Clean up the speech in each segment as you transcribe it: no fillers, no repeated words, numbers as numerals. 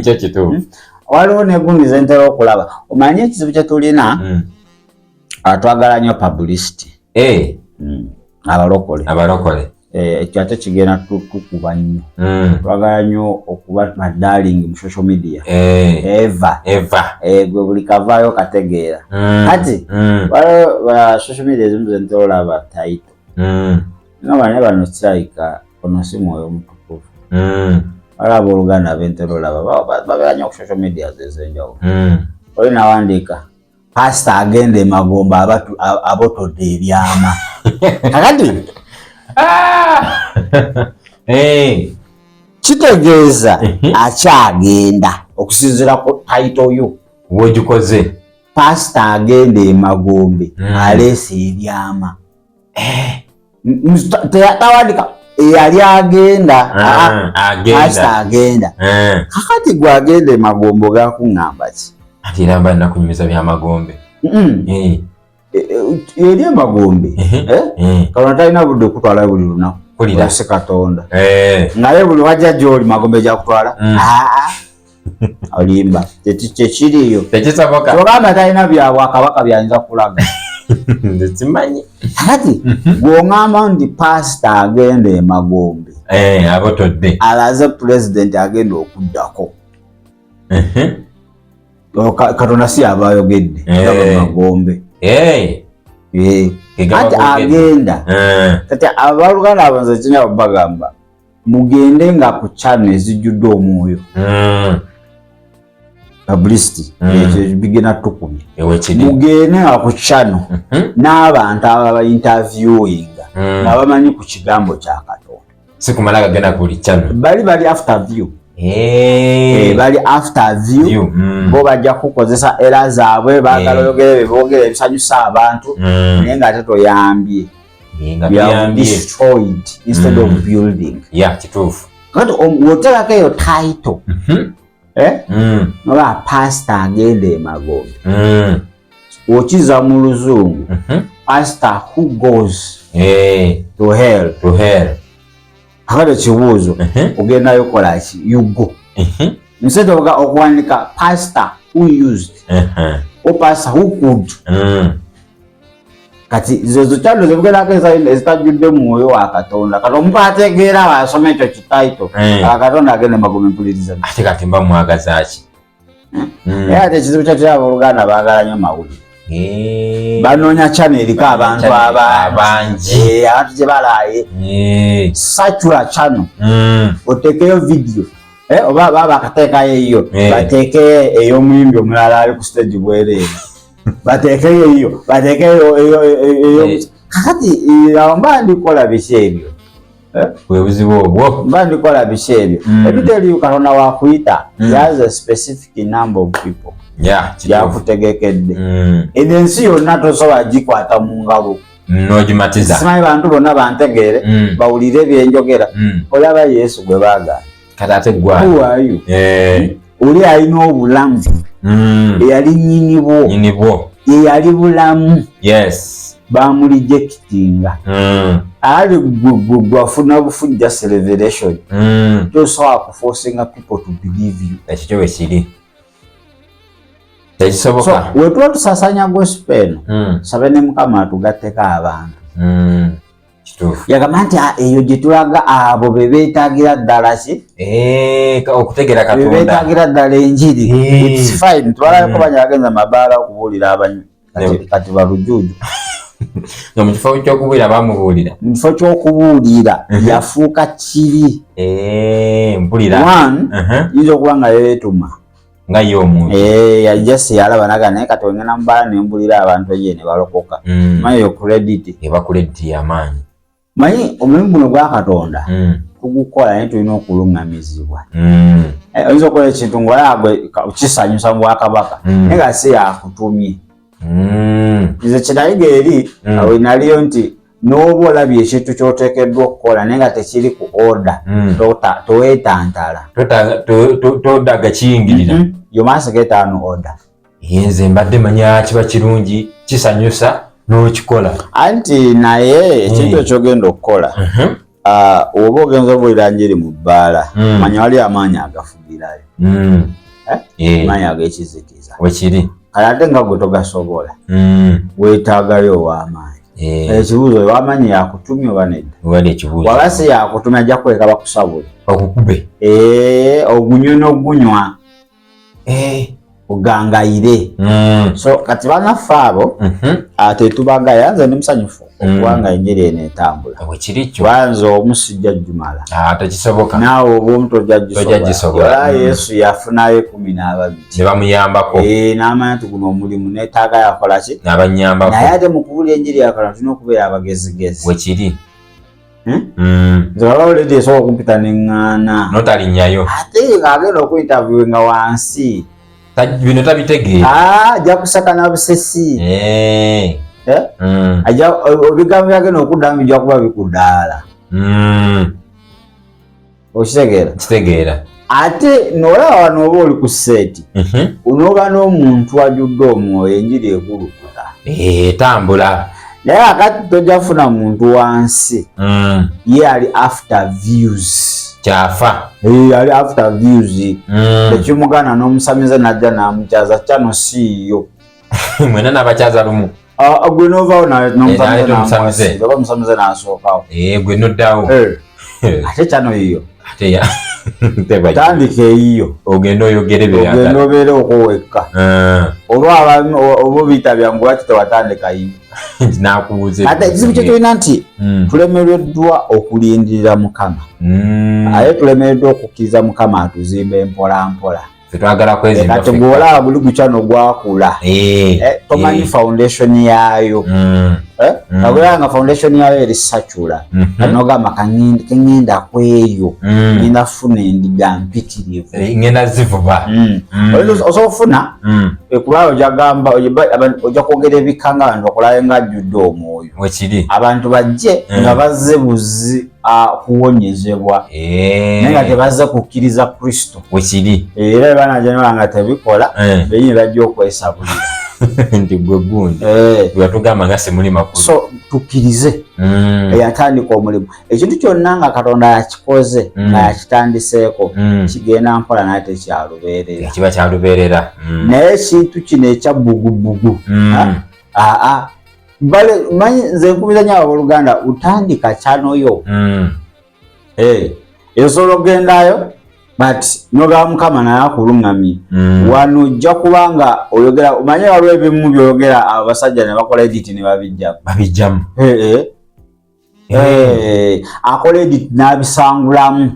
Kyo kituufu. Waliwo negundi zentera okulaba. Omanyi ekizibu kyetulina? Twagala nnyo publicity. Abalokole. Abalokole. Ekyo ate kigenda tukuba nnyo. Twagala nnyo okuba ba darling mu social media. Eva. Eva. Gwe buli kavaayo kategeera. Kati waliwo ba social media ezimu zentera olaba title nga bane bano, kirabika ono si mwoyo omutukuvu. Waliwo abooluganda abentera olaba babeera nnyo ku social media ez'enjawulo. Oli nawandiika, "Pasita agenda emagombe abotodde ebyama." Kakati Ah! Kitegeeza akyagenda okusinziira ku title yo. Wogikoze. Pasita agenda emagombe aleese ebyama. Tawandika eyali agenda. Agenda. Pasita agenda. Kakati gwe agenda emagombe ogakuŋŋamba ki? Ati era mba nakunyumiza byamagombe. Eri emagombe, eh? Katonda talina budde okutwala buli lunaku. Mpulira. Si Katonda naye buli wajja gyoli magombe gyakutwala. Aa, olimba. Tekiriiyo. Tekisoboka. Kyogamba talina byabwakabaka byayinza kulaga. Nze simanyi. Kati gwoŋŋamba nti pasita agenda emagombe Abotodde. alaze pulezidenti agenda okuddako. Katonda si aba ayogedde. Gaba magombe. Ge gaba Ati gogedde. agenda. Kati abaluganda abo nze kinya bagamba mugende nga ku channel ezijjudde omwoyo. Publicity ekyo bigenda tukubye. Ewe kiri. Mugende nga ku channel n'abantu ababa interviewinga nga bamanyi ku kigambo kya Katonda. Si kumala gagenda buli channel. Bali after view. Bali after view. View. Bo bajja kukozesa era zaabwe baagala oyogere bye boogera ebisanyusa abantu, naye ng'ate toyambye. Nga We have tuyambye. destroyed instead of building. Ya, kituufu. Kati bw'oteekako eyo title, eh? Noba pastor agenda emagombe, okiza mu Luzungu, pastor who goes to hell. To hell. Akati ekibuuzo, ogendayo kola ki? You go instead of okuwandika pastor who used or pastor who could. Kati zezo channel zebugerako ezitajjudde mwoyo wa Katonda. Kati omuntu ategeera wasoma ekyo ki title, Katonda agenda emagombe, mpuliriza. Ate kati mba mwagaza ki? Naye ate ekizibu kyatera, abooluganda baagala nnyo mawulire. Banoonya channel eriko abantu Channel abangi. Abangi. Abantu gye balaaye. Satura channel, oteekeyo video. Oba baba bakateekayo eyo, bateekeyo ey'omuyimbi omulala ali ku stage bwereere, bateekeyo eyo, bateekeyo eyo. Kakati awo mba ndikola biki ebyo? Bwe buzibu obwo. Mba ndikola biki ebyo? Ebiteri Katonda wakuyita, he has a specific number of people Ya, kituufu. gyakutegekedde. Eno ensi yonna tosobola gikwata mu ngalo. N'ogimatiza. Simanyi bantu bonna bantegeere, bawulire byenjogera. Olaba Yesu gwe baagaana. Kati ate gwa Who are you? Oli alina obulamu, eyali nnyini bwo, Nyini bwo. ye yali bulamu, bamurejectinga. Ali gwe gwafuna bufu, just revelation. Tosobola kuforcinga people to believe you. Ekyo kyo bwe kiri. So Tekisoboka. wetuba tusasanya gospel eno, sabe ne Mukama atugatteko abantu. Kituufu. Yagamba nti, "Ah, eyo gye tulaga abo be beetaagira ddala ki?" Okutegeera Be Katonda. beetaagira ddala enjiri. It's fine, tubalabeko banya bagenza mabaala okubuulira abanywi. Kati balujuuju. Nga mu kifo ky'okubuulira bamubuulira. Mu kifo ky'okubuulira yafuuka kiri. Mpulira. One, yinza okuba nga yeetuma. Nga ye omuntu. Yajja yalaba naga, naye kati ogenda mubaala nembulira abantu eyo ne balokoka. Manyi eyo credit. Eba credit y'amaanyi. Manyi omulimu guno gwa Katonda tugukola, naye tulina okuluŋŋamizibwa. Oyinza okukola ekintu ng'olaba gwe kisanyusa mu bwakabaka, naye nga si yakutumye. Nze kinayiga eri awo naliyo nti n'oba olabye ekintu ky'oteekeddwa okukola naye nga tekiri ku order, toweetantala. Todaga kiyingirira. You must get an order. Nze mbadde manya kiba kirungi, kisanyusa n'okikola. Anti naye ekintu ekyogenda okukola Oba ogenza obuulira njiri mu bbaala, manya wali amaanyi agafugirayo. Eh? Amaanyi ag'ekizikiza. Wekiri. Kale ate nga gwe togasobola, weetaagayo ow'amaanyi. Ekibuuzo, ow'amaanyi yakutumye oba nedda? Wali ekibuuzo. Waba si yakutumye, ajja kuleka bakusabule. Bakukube. Ogunywe n'ogunywa, ogangayire. So kati banaffe abo, tetubagaya. Nze ndi musanyufu okubanga enjiri eno etambula. Wekiri kyo. Kuba nze omu sijja jjumala. Ah, tekisoboka. Naawe oba omu tojja Tojja gisobola. gisobola. Yesu yafunayo 12. Ne bamuyambako. N'amanya nti guno omulimu neetaaga yakola ki? N'abanyambako. Naye ate mu kuwulira enjiri ya Katonda tulina okubeera abagezigezi. Wekiri. Hmm? Nze waba already esobola okumpita neŋŋaana. Notalinnyayo. Ate ng'agenda okuinterview nga wansi. Bino tabitegeera. Ah, ajja kusaka na busesi. Eh? Ajja ebigambo byagenda okuddamu bijja kuba bikudaala. Okitegeera? Kitegeera. Ate n'olaba wano oba oli ku set, onooba n'omuntu ajjudde omwoyo, enjiri egulukuta. Etambula. Naye akati tojja kufuna muntu wansi, ye ali after views. Kyafa. Ali after views. Tekimugana n'omusamize najja n'amukyaza kyano siiyo. Mwena n'abakyaza lumu. Ah, gwe novaawo n'omusamize. N'aleeta omusamize. N'amuwasiza oba omusamize n'asookawo. Gwe noddawo. Ate kyano yiyo. Ate ya teba. Tandika eyiyo. Ogenda oyogere ogenda byeyagala. Obeere okwo wekka. Oba oba obiyita byangu, lwaki tewatandika yiyo? Nakubuuza. Ate ekizibu kye tulina nti tulemereddwa okulindirira Mukama, ate tulemereddwa okukkiriza Mukama atuzimba mpola mpola. Ffe twagala kwezimba Kati ffekka. Bw'olaba buli gukyano gwakula, tomanyi foundation yaayo. Eh? Agolaba nga foundation yaayo eri sakyula, nogamba keŋŋenda kweyo, ngenda funa endiga mpitirivu. Ngenda zivuba. Osobola okufuna, kubanga ojja gamba ojja kwogera ebika nga abantu bakolayo nga ajjudde omwoyo. Wekiri. Abantu bajje nga bazze buzi kuwonyezebwa, naye nga tebazze kukkiriza Kristo. Wekiri. Era banajanyola nga tebikola, benyini bajja okwesabulira. Nti gwe gundi watugamba nga simuli makulu. So tukkirize eyatandika omulimu. Ekintu kyonna nga Katonda yakikoze, nga yakitandiseeko, kigenda mpola naye tekyalubeerera. Kiba kyalubeerera. Naye ekintu kino ekya bugubugu, aa, bale manyi nze nkubiza nyo abooluganda, utandika kyanoyo. Osobola okugendayo but nogaba Mukama naye akuluŋŋamye. Wano ojja kuba nga oyogera, omanye waliwo ebimu byoyogera abasajja ne bakola edit ne babijjamu. Babijjamu. Akola edit n'abisangulamu.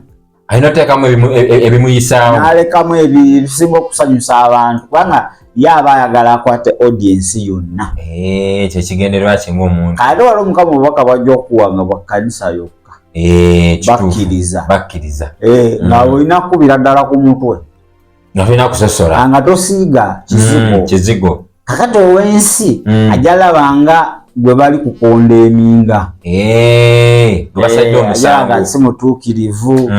Alina oteekamu ebimuyisaawo. N'alekamu ebisinga okusanyusa abantu, kubanga ye aba ayagala akwate audience yonna. Kyekigendererwa kye ng'omuntu. Ate waliwo Mukama obubaka bwajja okuwa nga bwa kkanisa yokka. Kituufu. Bakkiriza. Bakkiriza. Nga olina kukubira ddala ku mutwe. Nga tolina kusosola. Nga tosiiga kizigo. Kizigo. Kakati ow'ensi ajja laba nga gwe bali kukonda eminga. Gwe basajja omusango. Ajja si mutuukirivu.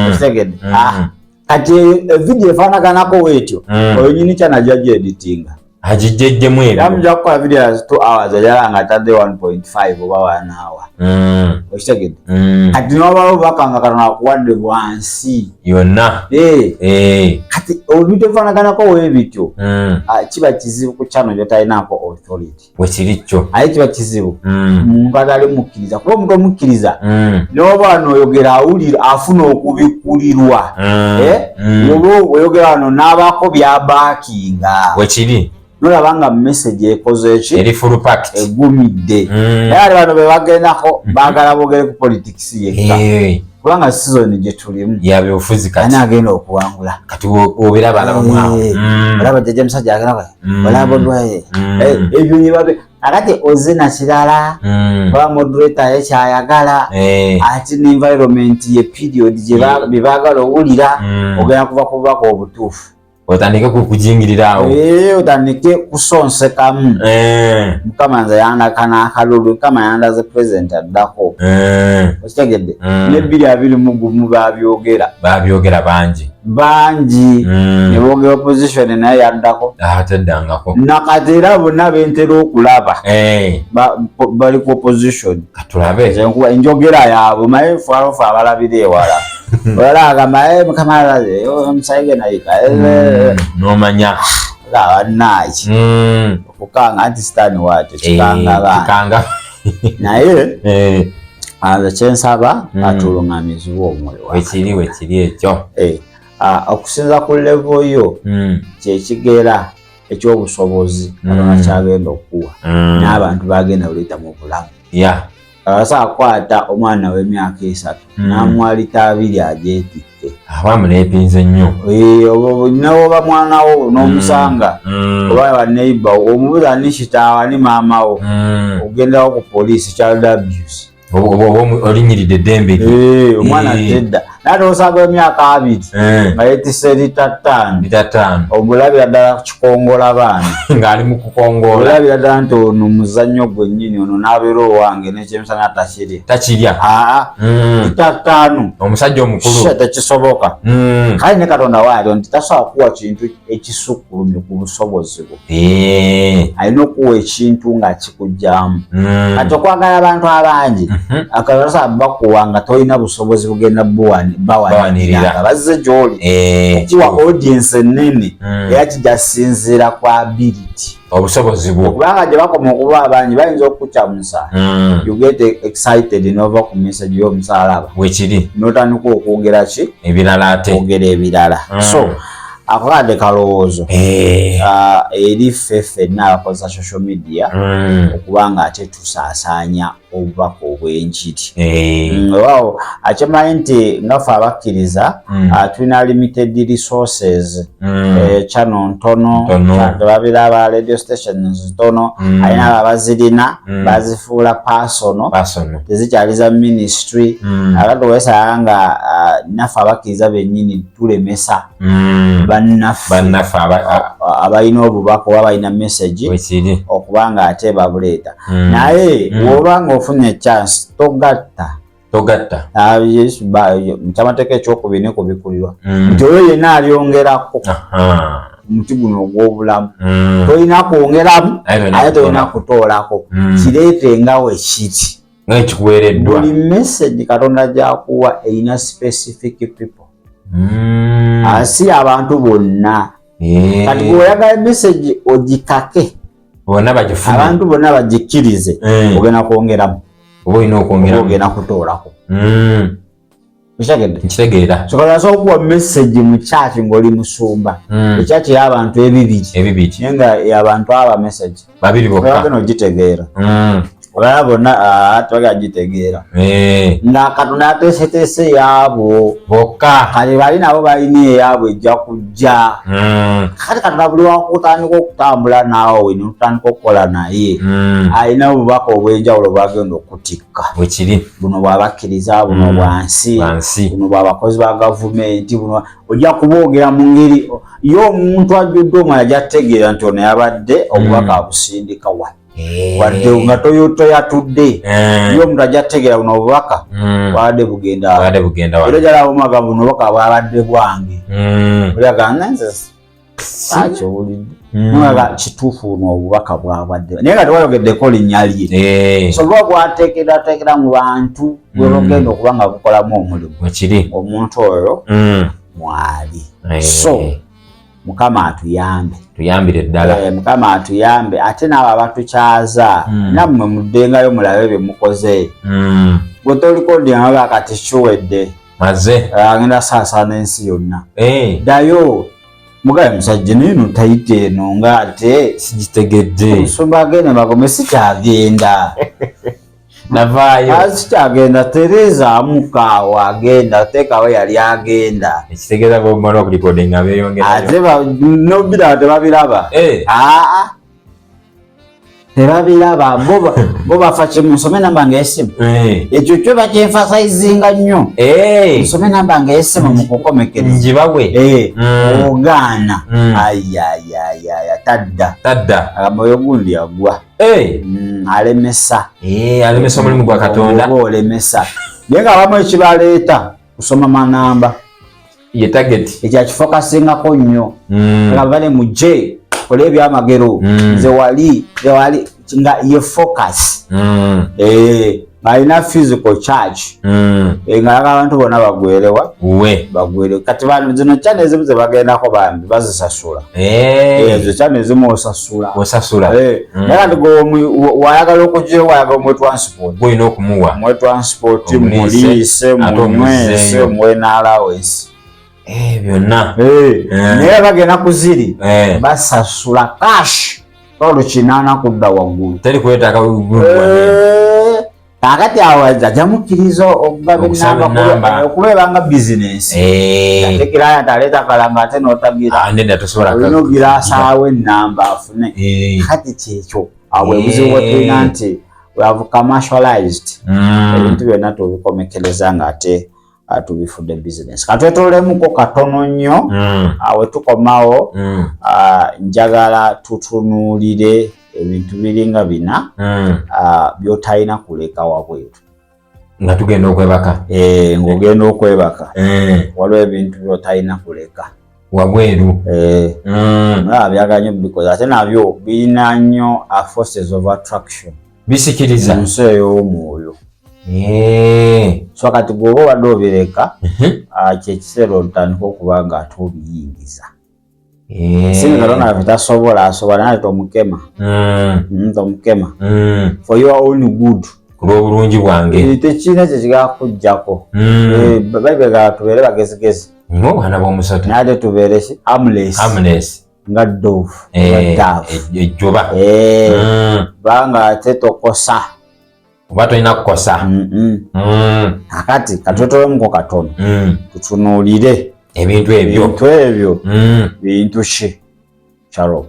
Okitegedde? Ah, kati evidiyo efaanaganako weetyo, oyo nyini kyana ajja gyeditinga. Agijjejjemu Era ebyo. Mujja kukola video ya 2 hours, ajala nga atadde 1.5 oba 1 hour. Okitegedde? Kati n'obawo obubaka nga Katonda akuwadde bwansi yonna. Kati ebintu ebifaanaganako weebityo, kiba kizibu ku channel gy'otalinaako authority. Wekiri kyo. Aye kiba kizibu muntu atali mukkiriza, kuba omuntu omukkiriza n'oba wano oyogera awulira, afuna okubikulirwa. Oba oyogera wano n'abaako byabaakinga. Wekiri. Nolaba nga message ekoze eki? Eri full packed. Egumidde. Naye ate bano be bagendako baagala boogere ku politics yekka, kubanga season gye tulimu ya byobufuzi kati. Ani agenda okuwangula? Kati obeera abalaba mwawo. Olaba jjajja musajja agenda, olaba odwaye. Ebyo ne babe akati ozina kirala, oba moderator ye kyayagala, ate ne environment ye period gye bye baagala owulira. Ogenda kuva ku bubaka obutuufu. Otandike kujingirira awo. Otandike kusonsekamu. Mukama nze yandaka n'akalulu, Mukama yandaze president addako. Okitegedde? Ne 2021 babyogera. Babyogera bangi. Bangi. Ne boogera opposition naye yaddako. Teddangako. Nakati era bonna bentera okulaba. Bali ku opposition. Katulabe. Nze nkuba enjogera yaabwe, maye ffe abalabira ewala. Olala agamba, Mukama alaze, omusajja gwe nayika. N'omanya. Bannange. Okukanga anti sitaani waakyo kikanga abaana. Kikanga. Naye nze kyensaba atuluŋŋamizibwe omwoyo wa Wekiri wekiri ekyo. Okusinza ku level yo kyekigera ekyobusobozi Katonda kyagenda okuwa n'abantu bagenda buleeta mu bulamu. Abasawo akwata omwana w'emyaka 3 n'amuwa lita 2 agyetikke. Aba amuleepinze nnyo. N'oba mwana wo n'omusanga oba wa neighbor omubuuza ani kitaawo ani maama wo, ogendawo ku poliisi child abuse. Olinyiridde eddembe lye. Omwana tedda. Naye osanga emyaka 2 nga yeetisse lita 5. Lita 5. Omulabira ddala kikongola baana. Ng'ali mu kukongola. Olabira ddala nti ono muzannyo gwennyini ono n'abeera owange n'ekyemisana takirya. Takirya. Lita 5. Omusajja omukulu. Tekisoboka. Kale ne Katonda waali nti tasobola kuwa kintu ekisukkulumye ku busobozi bwo. Alina okuwa ekintu nga kikugyamu. Kati okwagala abantu abangi, akasobola bakuwa nga tolina busobozi bugenda bawanirira nga bazze gy'oli. Okuwa audience ennene era kijja sinziira ku ability. Obusobozi bwo. Kubanga gye bakoma okuba abangi bayinza okukukyamusa. You get excited n'ova ku message y'omusaalaba. Wekiri. N'otandika okwogera ki? Ebirala ate. Okwogera ebirala. So ako kadde kalowoozo eri ffe ffenna abakozesa social media okuba nga ate tusaasaanya obubaka obw'enjiri. Waawo akyemanyi nti nga ffe abakkiriza tulina limited resources, channel ntono, tebabiraba, radio stations ntono, alina abo abazirina bazifuula personal, tezikyali za ministry. Abantu wesanga nga naffe abakkiriza bennyini tulemesa bannaffe abalina obubaka oba balina message okuba nga ate babuleeta. Naye bw'oba ng'ofunye chance togatta. Togatta. Mu kyamateeka ekyokubiri ne kubikulirwa nti oyo yenna alyongerako omuti guno ogw'obulamu, tolina kwongeramu ate tolina kutoolako, kireete nga we kiri. Nga ekikuweereddwa. Buli message Katonda gy'akuwa erina specific people, si abantu bonna. Kati bw'oyagala message ogikake bonna bagifune, abantu bonna bagikkirize, ogenda kwongeramu oba olina okwongeramu, ogenda kutoolako. Okitegedde? Nkitegeera. So Katonda asobola okuwa message mu church ng'oli musumba, ekyaki y'abantu 200, 200, naye nga y'abantu aba message 2 bokka bagenda ogitegeera, olaba bonna tebagenda gitegeera, nga Katonda yateeseteese yaabo bokka. Kale bali nabo balina eyaabwe ejja kujja. Kati Katonda buli wakutandika okutambula naawe notandika okukola naye, alina obubaka obw'enjawulo bwagenda okutikka. Bwekiri. Buno bwabakkiriza, buno bwansi, buno bwabakozi ba gavumenti, buno ojja kuboogera mu ngeri ye omuntu ajjudde omwoyo ajja kutegeera nti ono yabadde obubaka abusindika wa, wadde nga toyatudde, ye omuntu ajja kutegeera buno obubaka bwabadde bugenda, era ojala omumaga buno obubaka bwabadde bwange, olagamba nze akiwulidde nga kituufu buno obubaka bwabadde, naye nga tewayogeddeko linnya lye. So lwa bwateekerateekera mu bantu bwe bugenda okuba nga bukolamu omulimu omuntu oyo mwali. So Mukama atuyambe. Tuyambire ddala. Mukama atuyambe, ate n'abo abatukyaza nammwe muddengayo mulabe bye mukoze. Gwe tolikodinga kati kiwedde. Maze. Agenda saasaana ensi yonna. Ddayo mugabe musajja naye no tayita eno nga ate sigitegedde. Omusumba agenda magome sikyagenda. Navaayo. Sikyagenda, Tereza amukaawo agenda teekawo yali agenda. Ekitegeeza bwomala okulikodinga beeyongerayo. Ate nobiraba tebabiraba. Aa. Tebabiraba bo bafa kimu, nsome namba nga esimu. Ekyo kyo bakyemphasizinga nnyo. Nsome namba nga esimu mu kukomekereza. Ngibawe. Ogaana. Ayayayaya, tadda. Tadda. Agamba oyo gundi yagwa. Alemesa. Alemesa omulimu gwa Katonda. Oba olemesa. Naye nga abamu ekibaleeta kusoma manamba. Ye target. Ekyo akifokasingako nnyo. Nga bale mujje kole ebyamagero. Nze wali, nze wali nga ye focus. Alina physical charge. Nga abantu bonna bagwerewa. Bagwere. Kati bano zino channel ezimu ze bagendako bambi bazisasula. Ezo channel ezimu osasula. Osasula. Naye kati gwe wayagala okujja, wayagala omuwe transport. Gw'olina okumuwa. Muwe transport, Omuliise, muliise, ate munywese, omuzzeeyo. muwe n'allowance. Byonna. Naye bagenda ku ziri, basasula cash. Paulo 8 kudda waggulu. Teri kwetaaga Kaakati awo ajja mukkiriza okugaba Okusaba ennamba ennamba. okubeera nga bizinensi. Ate client aleeta kalanga ate n'otagira. Ah, nedda tosobola Olina ogira asaawo ennamba afune. Kati kyekyo. Awo bwe buzibu bwe tulina nti we have commercialized. Ebintu byonna tubikomekereza ng'ate tubifudde business. Katwetolemuko katono nnyo. We tukomawo, njagala tutunuulire ebintu biringa bina by'otalina kuleka wabweru. Nga tugenda okwebaka. Ng'ogenda okwebaka. Waliwo ebintu by'otalina kuleka wabweru. Mulaba byagala nnyo bikoze, ate nabyo birina nnyo forces of attraction. Bisikiriza. Mu nsi ey'omwoyo. So kati bw'oba obadde obireka, kyekiseera otandika okuba nga ate obiyingiza. Singa Katonda waffe tasobola, asobola, naye tomukema. Tomukema. For your own good. Ku lw'obulungi bwange. Tekirina kye kigenda kukuggyako. Bayibuli egamba tubeere bagezigezi. Nga obwana bw'omusota. Naye ate tubeere ki? Harmless. Harmless. Nga dove. Nga dove. Ejjoba. Kubanga ate tokosa. Oba tolina kukosa. Kakati katwetolemuko katono. Tutunuulire ebintu ebyo. Ebintu ebyo. Bintu ki? Shalom.